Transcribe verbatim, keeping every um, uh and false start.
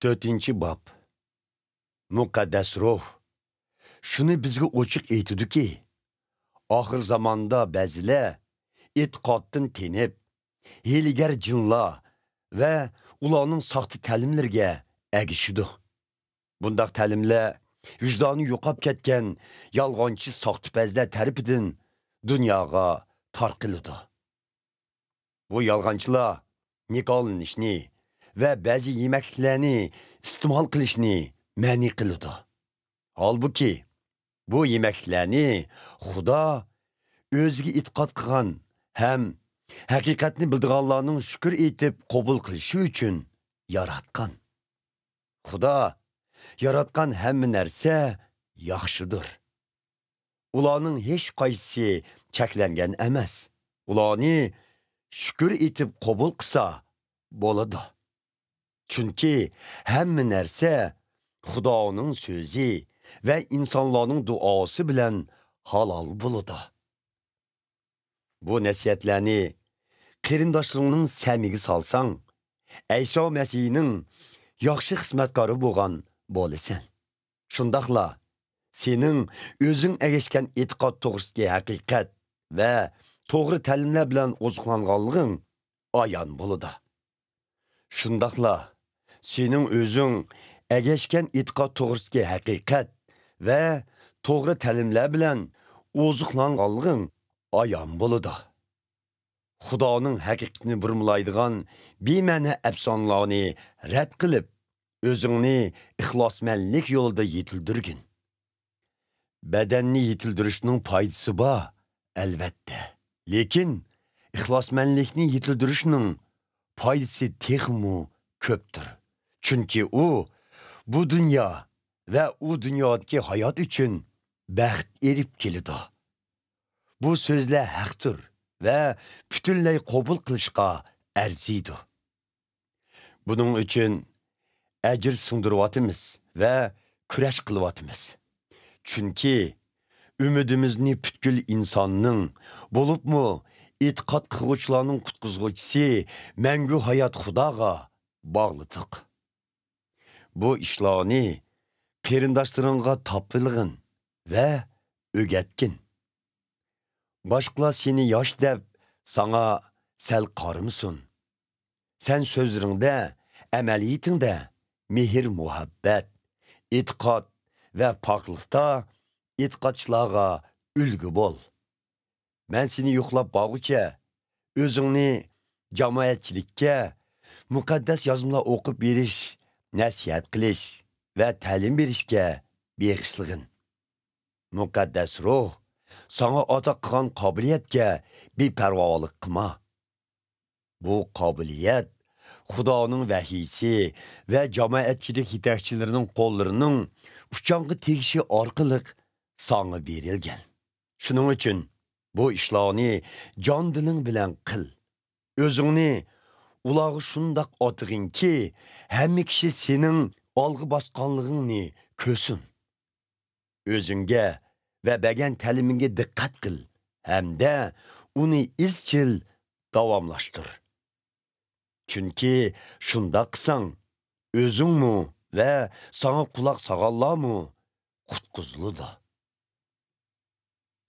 تۆتىنچى باب. مۇقەددەس روھ شۇنى بىزگە ئوچۇق ئېيتىدۇكى، ئاخىر زاماندا بەزىلەر ئېتىقادتىن تېنىپ، ھىيلىگەر جىنلار ۋە ئۇلارنىڭ ساختا تەلىملىرىگە ئەگىشىدۇ. بۇنداق تەلىملەر ۋىجدانى يوقاپ كەتكەن يالغانچى ساختىپەزلەر تەرىپىدىن دۇنياغا تارقىلىدۇ. بۇ يالغانچىلار نىكاھلىنىشنى ۋە بەزى يېمەكلىكلەرنى ئىستېمال قىلىشنى مەنئى قىلىدۇ. ھالبۇكى، بۇ يېمەكلىكلەرنى خۇدا ئۆزىگە ئېتىقاد قىلغان ھەم ھەقىقەتنى بىلىدىغانلارنىڭ شۈكۈر ئېيتىپ قوبۇل قىلىشى ئۈچۈن ياراتقان. خۇدا ياراتقان ھەممە نەرسە ياخشىدۇر. ئۇلارنىڭ ھېچقايسىسى چەكلەنگەن ئەمەس. ئۇلارنى شۈكۈر ئېيتىپ قوبۇل قىلسا بولىدۇ. چۈنكى ھەممە نەرسە خۇدانىڭ سۆزى ۋە ئىنسانلارنىڭ دۇئاسى بىلەن ھالال بولىدۇ. بۇ نەسىھەتلەرنى قېرىنداشلىرىڭنىڭ سەمىگە سالساڭ، ئەيسا مەسىھنىڭ ياخشى خىزمەتكارى بولغان بولىسەن. شۇنداقلا سېنىڭ ئۆزۈڭ ئەگەشكەن ئېتىقاد توغرىسىدىكى ھەقىقەت ۋە توغرا تەلىملەر بىلەن ئوزۇقلانغانلىقىڭ ئايان بولىدۇ. شۇنداقلا سېنىڭ ئۆزۈڭ ئەگەشكەن ئېتىقاد توغرىسىدىكى ھەقىقەت ۋە توغرا تەلىملەر بىلەن ئوزۇقلانغانلىقىڭ ئايان بولىدۇ. خۇدانىڭ ھەقىقىتىنى بۇرمىلايدىغان بىمەنە ئەپسانىلارنى رەت قىلىپ، ئۆزۈڭنى ئىخلاسمەنلىك يولىدا يېتىلدۈرگىن. بەدەننى يېتىلدۈرۈشنىڭ پايدىسى بار، ئەلۋەتتە. لېكىن ئىخلاسمەنلىكنى يېتىلدۈرۈشنىڭ پايدىسى تېخىمۇ كۆپتۇر. چۈنكى ئۇ بۇ دۇنيا ۋە ئۇ دۇنيادىكى ھايات ئۈچۈن بەخت ئېلىپ كېلىدۇ. بۇ سۆزلەر ھەقتۇر ۋە پۈتۈنلەي قوبۇل قىلىشقا ئەرزىيدۇ. بۇنىڭ ئۈچۈن ئەجىر سىڭدۈرۈۋاتىمىز ۋە كۈرەش قىلىۋاتىمىز. چۈنكى ئۈمىدىمىزنى پۈتكۈل ئىنساننىڭ، بولۇپمۇ ئېتىقاد قىلغۇچىلارنىڭ قۇتقۇزغۇچىسى، مەڭگۈ ھايات خۇداغا باغلىدۇق. بۇ ئىشلارنى قېرىنداشلىرىڭغا تاپىلىغىن ۋە ئۆگەتكىن. باشقىلار سېنى ياش دەپ ساڭا سەل قارىمىسۇن. سەن سۆزلىرىڭدە، ئەمەلىيىتىڭدە مېھىر-مۇھەببەت، ئېتىقاد ۋە پاكلىقتا ئېتىقادچىلارغا ئۈلگە بول. مەن سېنى يوقلاپ بارغۇچە، ئۆزۈڭنى جامائەتچىلىككە مۇقەددەس يازمىلار ئوقۇپ بېرىش، نەسىھەت قىلىش ۋە تەلىم بېرىشكە بېغىشلىغىن. مۇقەددەس روھ ساڭا ئاتا قىلغان قابىلىيەتكە بىپەرۋالىق قىلما. بۇ قابىلىيەت خۇدانىڭ ۋەھىيسى ۋە جامائەتچىلىك يېتەكچىلىرىنىڭ قوللىرىنىڭ ئۇچاڭغا تېگىشى ئارقىلىق ساڭا بېرىلگەن. شۇنىڭ ئۈچۈن بۇ ئىشلارنى جان-دىلىڭ بىلەن قىل. ئۆزۈڭنى ئۇلارغا شۇنداق ئاتىغىنكى، ھەممە كىشى سېنىڭ ئالغا باسقانلىقىڭنى كۆرسۇن. ئۆزۈڭگە ۋە بەرگەن تەلىمىڭگە دىققەت قىل ھەمدە ئۇنى ئىزچىل داۋاملاشتۇر. چۈنكى شۇنداق قىلساڭ، ئۆزۈڭمۇ ۋە ساڭا قۇلاق سالغانلارمۇ قۇتقۇزۇلىدۇ.